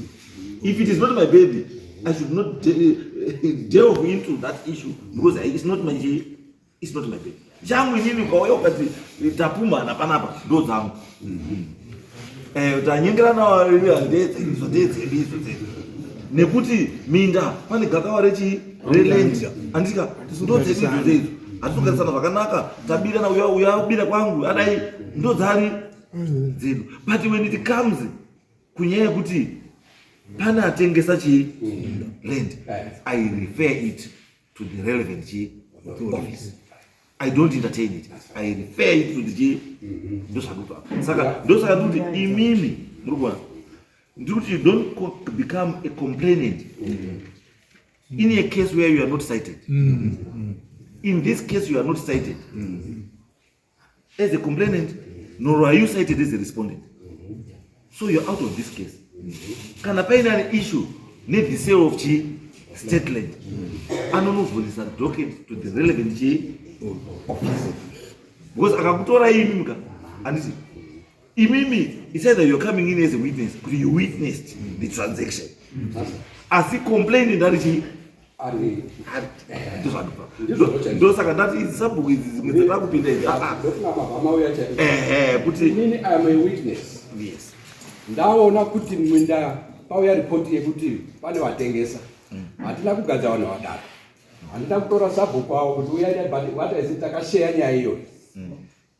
[SPEAKER 6] If it is not my baby, I should not delve into that issue because it's not my it's not my baby. Changu inini ukauya ukati tapumhana panapa, ndo dzangu. Tanyengerana ndedze idzo, ndedzedu idzo dzedu, nekuti minda pane gakava rechi reland, andika? Ndo dzedu idzo dzeidzo, hatitogarisana zvakanaka, tabirana, uya uya abira kwangu, adai, ndo dzari dzedu. But when it comes kunyaya yekuti pane atengesa chii, land, I refer it to the relevant chi office. I don't entertain it, I refer it to the chi. Ndozvandikuti saka ndosaka ndikuti imimi muri kuona, ndikuti you don't become a complainant in a case where you are not cited. In this case you are not cited as a complainant, nor are you cited as a respondent, so you're out of this case. Kana paine an issue nethe sale of chi state land, anonovhurisa docket to the relevant chi office, because akakutora imi muka, handiti imimi, it's either you're coming in as a witness kuti you witnessed the transaction, asi complainant ari chi
[SPEAKER 7] Ari
[SPEAKER 6] ndozvandopa. Ndosaka ndati idzi sabhuku idzi dzimwe dzatakupinda idzi, ah, ah.
[SPEAKER 7] Ndofunga mabva mauya chaizvo.
[SPEAKER 6] Ehe, kuti
[SPEAKER 7] Inini am a witness. Ndaona kuti mwinda pauya ripoti yekuti pane vatengesa, hatina kugadza vanhu vadaro, handina kutora sabhuku avo kuti uyai, but what I said, takasheya nyaya iyoyo.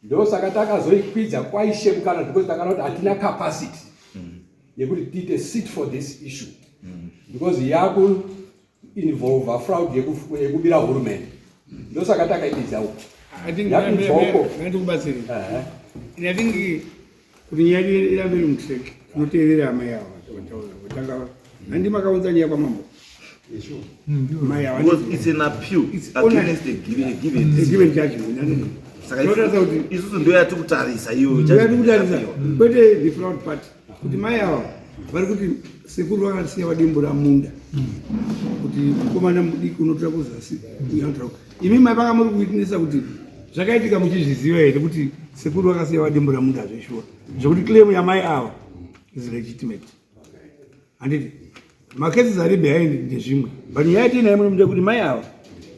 [SPEAKER 7] Ndosaka takazoikwidza kwaishe mukana, because takaona kuti hatina capacity yekuti tiite sit for this issue, because yaku involva fraud yekubira hurumende. Ndosaka takaibidza uko.
[SPEAKER 2] I think
[SPEAKER 7] Yapinzwa uko.
[SPEAKER 2] ndikubatsire.
[SPEAKER 7] Ehe.
[SPEAKER 2] I think kuti nyaya yedu irambe iri mutrack, tinoteerera amai ava vataura vatanga. Handi makaunza nyaya kwamambo, mai ava?
[SPEAKER 6] Because it's an appeal
[SPEAKER 2] It's
[SPEAKER 6] against a given
[SPEAKER 2] a given judgment, handiti?
[SPEAKER 6] Saka
[SPEAKER 2] Tinotarisa kuti
[SPEAKER 6] isusu ndo yatikutarisa iyo.
[SPEAKER 2] Yati kutarisa kwete the fraud part, kuti mai ava vari kuti sekuru vakasiya vadimbura munda kuti mukomana mudiki unotora kuzasi, uyu anotora. Imi mai vanga muri kuwitnessa kuti zvakaitika, muchizviziva here kuti sekuru vakasiya vadimbura munda zveshuwa, zvekuti claim yamai ava is legitimate, handiti? Macases ari behind ndezvimwe, but nyaya yatiinayo muno ndekuti mai ava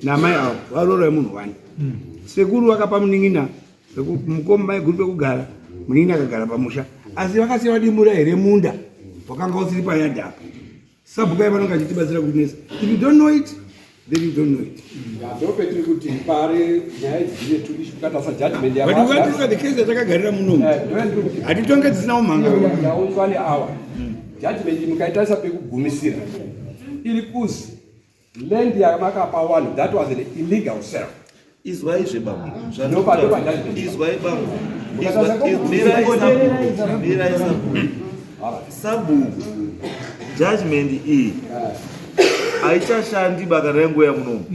[SPEAKER 2] namai ava varoora yemunhu wani. Sekuru vakapa munin'ina mukoma mai guru pekugara, munin'ina akagara pamusha, asi vakasiya vadimbura here munda wakanga usiri payadhi apa? Sabhuku vanonga achitibatsira kutinesa. If you don't know it, then you don't know it.
[SPEAKER 7] Ndopetiri kuti pari nyaya idzi dzine two issue kukatarisa judgment.
[SPEAKER 2] But ukatiruka the case yatakagarira munomu, hatitonge dzisina umhanga.
[SPEAKER 7] Yaunzwa neawa judgment, mukaitarisa pekugumisira iri kuzi land yamakapa vanhu, that was an illegal sale.
[SPEAKER 6] Izwai zvebangu.
[SPEAKER 7] Ndopa judgment.
[SPEAKER 6] Izwai bangu. Mirai sabhuku, mirai sabhuku. Sabhuku, judgment iyi haichashandi baka renguva yamunomu,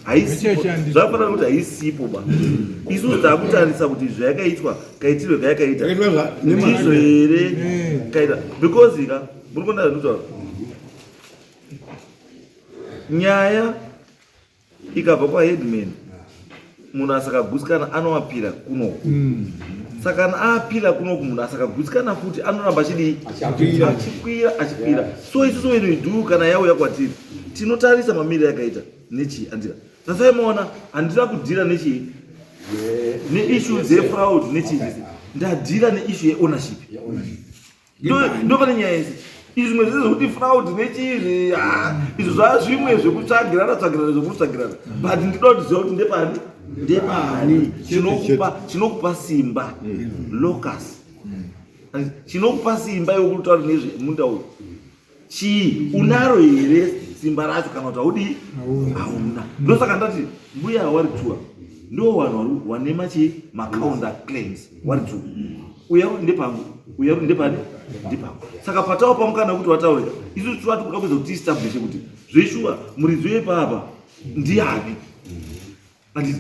[SPEAKER 6] haisipo.
[SPEAKER 8] Haichashandi.
[SPEAKER 6] Zvafanana kuti haisipo ba. Isusu takutarisa kuti zvayakaitwa, kaitirwe kayakaita
[SPEAKER 2] Yakaitwa nemazvo.
[SPEAKER 6] Ndizvo here kaita? Because ka muri kuona zvandikutaura, nyaya ikabva kwaheadman, munhu asakagutsikana anoapira kunoku. Saka kana aapira kunoku, munhu asakagutsikana futi anoramba achidii?
[SPEAKER 7] Achikwira.
[SPEAKER 6] Achikwira, achikwira. So isusu when we do, kana yauya kwatiri, tinotarisa mamiriro yakaita nechii, andira? That's why maona handina kudhira nechii, neissue dzefraud nechii chese. Ndadhira neissue yeownership. Ndo pane nyaya yese. Izvi zvimwe zvese zvekuti fraud nechii, ah, izvo zvaa zvimwe zvekutsvagirana tsvagirana, zvekutsvagirana, but ndinoda kuziva kuti ndepani, ndepani chinokupa simba, locus chinokupa simba yokutaura nezvemunda uyu chii? Unaro here simba racho kana kuti haudii, hauna? Ndosaka ndati mbuya wari two, ndo vanhu vane machi macounter claims wari two. Uya kuti ndepangu. Uya kuti ndepani? Ndipako. Saka patawapa mukana wekuti wataurika, isusu tiri kuda kuedza kuti tiestablishe kuti zveshuwa muridzi wepapa ndiani. Handiti?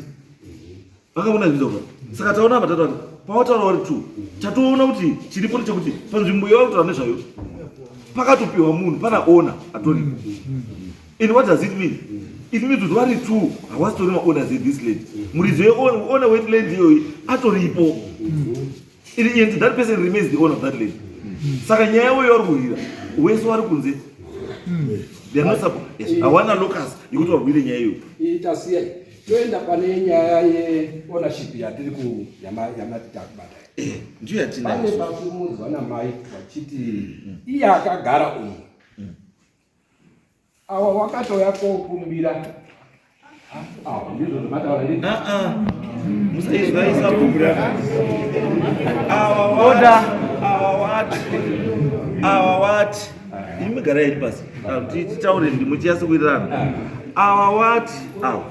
[SPEAKER 6] Vakaona zvinhu zvakuda. Saka taona apa tataura pawataura uri two. Tatoona kuti chiripo ndechekuti panzvimbo yauri kutaura nezvayo pakatopiwa munhu pana owner atoripo. And what does it mean? It means kuti vari two hawasitori maowners ethis land. Muridzi weowner weland iyoyi atoripo. And that person remains the owner of that land. Saka nyaya yavo yavari kuhwira wese wari kunze. They are not supposed. Yes, hawana locus yekuti vahwire nyaya iyoyo.
[SPEAKER 7] Itasiya toenda pane nyaya yeownership yatiri ku yamati takubata.
[SPEAKER 6] Eh, ndiyo yatinayo.
[SPEAKER 7] Pane pakumudzwa namai vachiti iye akagara umu. Awa wakatouya kokumbira. Awa ndizvo zvamataura ndizvo.
[SPEAKER 6] Ah ah. Musaizwa isakumbira. Awa wada. Awa wati. Awa wati. Imi garai henyu pasi. Ah, titaure ndimuchiyasi kuwirirana. Awa wati. Awa.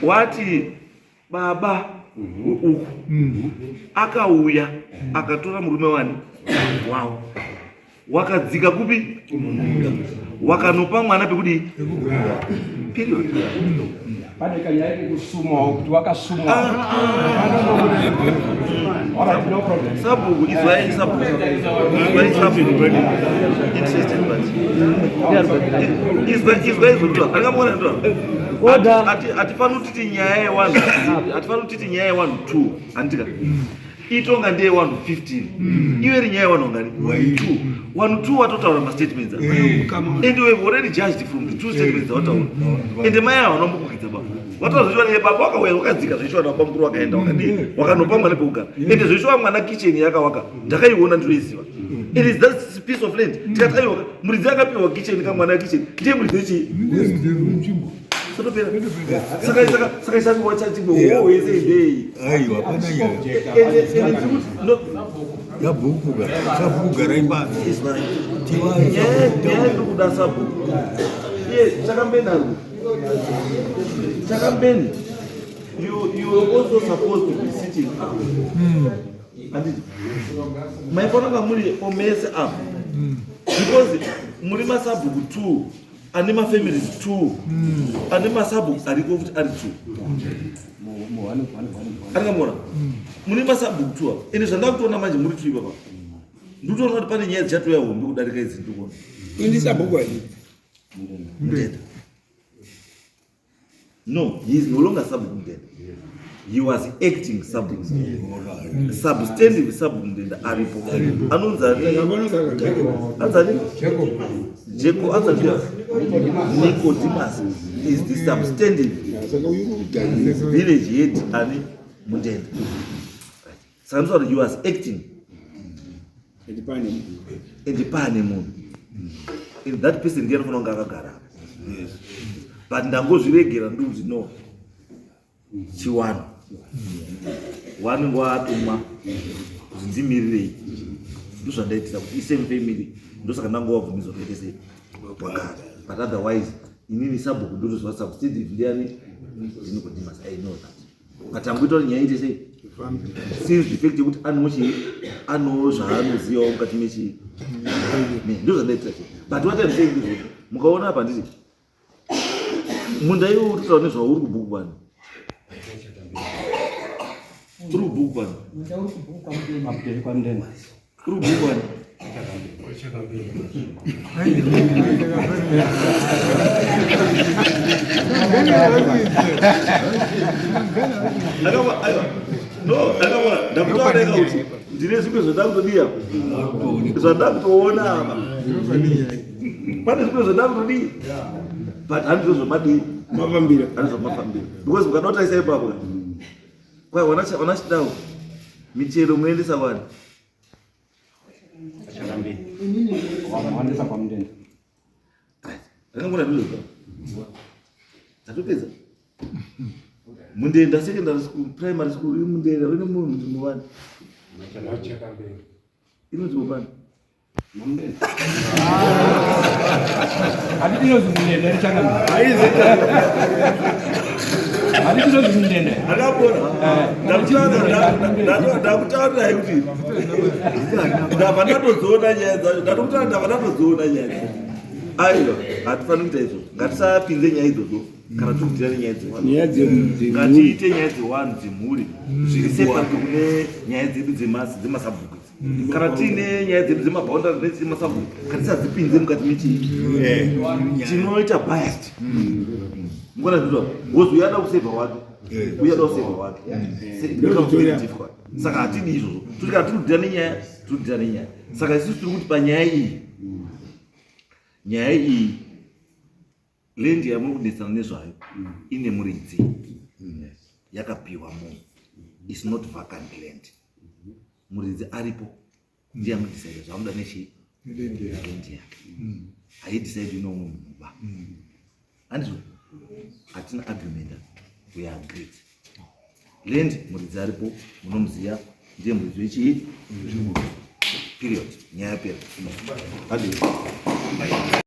[SPEAKER 6] Wati baba uku akauya akatora murume wani wavo wakadzika kupi wakanopa mwana pekudii period
[SPEAKER 7] pane kanyaya kekusumawo kuti wakasumwa
[SPEAKER 6] sabhuku izwai sabhuku izwai sabhuku interested but izwai izwai zvokuti angamuona ndo hatifaniri kutiti nyaya yewanhu hatifaniri kutiti nyaya yewanhu two handitika itonga ndeye wanhu 15 iyo iri nyaya yewanhu ngani two wanhu two watotaura mastatements and we have already judged from the two statements dzawataura and mai ava vanombokukidza baba wataura zveshuwa neye baba wakauya wakadzika zveshuwa nababa mukuru wakaenda wakadii wakanopa mwana pekugara and zveshuwa mwana kitchen yakawaka ndakaiona ndinoiziva it is that piece of land tikati aiwa muridzi akapiwa kitchen kamwana kitchen ndiye muridzi wechii sotopera saka saka saka isapiwa chachimwe wese ndei
[SPEAKER 8] aiwa pana nyaya yabhuku sabhuku garai pasi
[SPEAKER 6] nyaya ndikuda sabhuku iye chakambeni arwo chakambeni you were also supposed to be sitting up handiti maifanira kunga muri omese up because muri masabhuku two ane mafamilies two ane masabhuku ariko futi ari two andikamona mune masabhuku two apa ende zvandakutoona manje muri two ipapa ndikutoona kuti pane nyaya dzichatouya hombe kudarika idzi ndikuona
[SPEAKER 2] indi sabhuku ayi
[SPEAKER 6] mutenda no he is no longer sabhuku mutenda he was acting sabhuku substantive sabhuku mutenda aripo anonzi ani anonzi ani Jacob anonzi ani Nicodemus is the substantive village head ani mutenda saka ndinotaura kuti he was acting and pane munhu and that person ndiye anofanira kunge akagara apa but ndangozviregera ndikuti no chiwano wanenge watumwa kuti ndimirirei ndozvandaitira kuti isame family ndosaka ndangowabvumidzwa kuite sei wakare but otherwise inini sabhuku ndotoziva substantive ndiani ndinikodemus i know that but angoita kuti nyaya iite sei since the fact yekuti anochii ano zvaanozivawo mukati mechii ndozvandaitira chii but what I'm saying is mukaona apa nditi munda iwo uri kutaura nezvawo uri kubhuku kwani uri kubhuku kwani uri kubhuku kwani ndakutaura kuti ndine zvimwe zvandakutodiya zvandakutoona apa pane zvimwe zvandakutodii but handizvo zvamadii
[SPEAKER 2] mafambira
[SPEAKER 6] handizvo zvamafambira because mukada kutarisa ipapo kwai wana chidao michero muendesa kwani
[SPEAKER 7] Wandisa kwamutenda.
[SPEAKER 6] ndakangona ndizvo tatopedza mundenda secondary school primary school iri mundenda ine munhu muvani inonzi mupani
[SPEAKER 7] Mamutenda. Handiti inonzi mundenda richakamberi. Handiti mundende.
[SPEAKER 6] Akapora. Ndakutaurirai kuti ndabva ndatodziona nyaya dzacho. Ndatokutaura ndabva ndatodziona nyaya dzacho. Aiwa, hatifaniri kuita izvozvo. Ngatisapinze nyaya idzodzo kana tiri kudhira nenyaya dzevanhu.
[SPEAKER 2] Nyaya dzemhuri.
[SPEAKER 6] Ngatiite nyaya dzevanhu dzemhuri zviri separate kune nyaya dzedu dzemasabhuku idzi. Kana tiine nyaya dzedu dzemaboundary nedzemasabhuku, ngatisadzipinze mukati mechii. Tinoita biased. Mukona zvinoita because uyo ada kusevha wake, uyo ada kusevha wake. It becomes very difficult. Saka hatidi izvozvo. Toti kana tiri kudhira nenyaya, tiri kudhira nenyaya. Saka isusu tiri kuti panyaya iyi, nyaya iyi land yamuri kunetsana nezvayo ine muridzi, yakapiwa munhu, is not vacant land. Muridzi aripo, ndiye anodecide zvaamuda nechii land yake. Haidecide inoumwe munhu ba, handizvo? Hatina argument, we are agreed. Land muridzi aripo, munomuziya, ndiye muridzi wechii, period. Nyaya yapera. Handizvo?